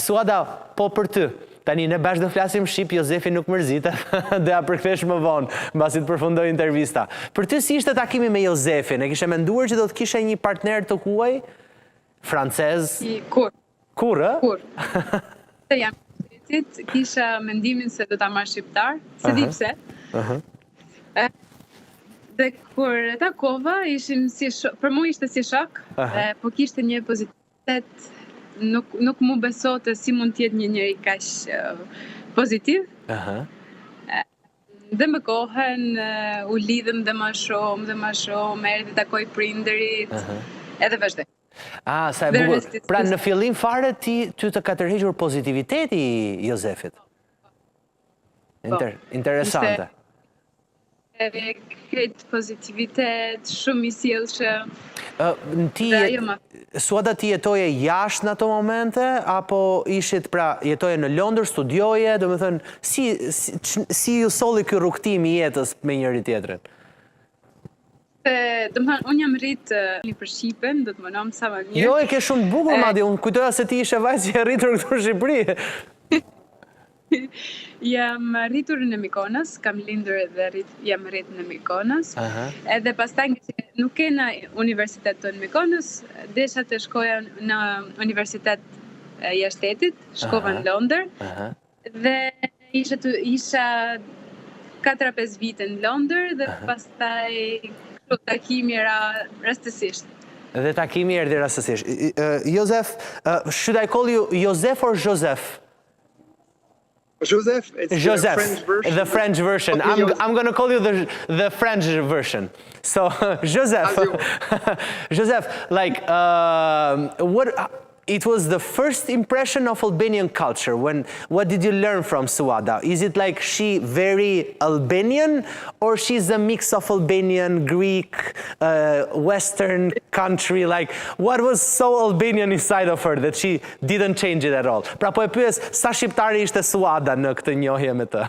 Suada, po për ty, tani ne bashkë do flasim shqip, Jozefi nuk mërzitet, do ja përkthesh më vonë, mbasi të përfundoj intervista. Për ty si ishte takimi me Jozefin? E kishe menduar që do të kishe një partner të huaj? Francez? Kur? Kur, ë? Kur? Se jam shtetit, kisha mendimin se do ta marr shqiptar, se di pse. Dhe kur e takova, ishim si për mua ishte si shok, po kishte një pozitivitet, nuk mu besote si mund të jetë një njeri kaq pozitiv. Dhe me kohën u lidhëm dhe më shumë, dhe më shumë, erdhi takoj prindërit, edhe vazhdoj. Ah, sa e Dhe bukur. Pra në fillim fare ti ty të ka tërhequr pozitiviteti i Jozefit. Interesante. Edhe krejt pozitivitet, shumë i sjellshëm. Në ti, Dhe ajo ma Suada, ti jetoje jashtë në ato momente, apo ishit, pra, jetoje në Londër, studioje, do me thënë, si ju solli ky rrugëtim i jetës me njëri tjetrin? Se, do më thënë, unë jam rrit një për Shqipen, do të mënom sa më mirë. Jo, e ke shumë të bukur, madje, unë kujtoja se ti ishe vajzë që e rritur këtu në Shqipëri. Jam rritur në Mykonos, kam lindur edhe jam rrit në Mykonos. Edhe pastaj nga që nuk kena universitet të në Mykonos, desha të shkoja në universitet jashtë shtetit, shkova në Londër. Dhe isha 4-5 vite në Londër dhe pastaj kështu takimi ra rastësisht. Dhe takimi erdhi rastësisht. Joseph, should I call you Joseph or Joseph? Joseph, it's Joseph, the French version. The French version. Okay, Joseph. I'm going to call you the French version. So, Joseph, As you want. Joseph, like, what? It was the first impression of Albanian culture. What did you learn from Suada? Is it like she very Albanian, or she's a mix of Albanian, Greek, Western country? Like, what was so Albanian inside of her that she didn't change it at all? Pra po e pyes, sa shqiptare ishte Suada në këtë njohje me të?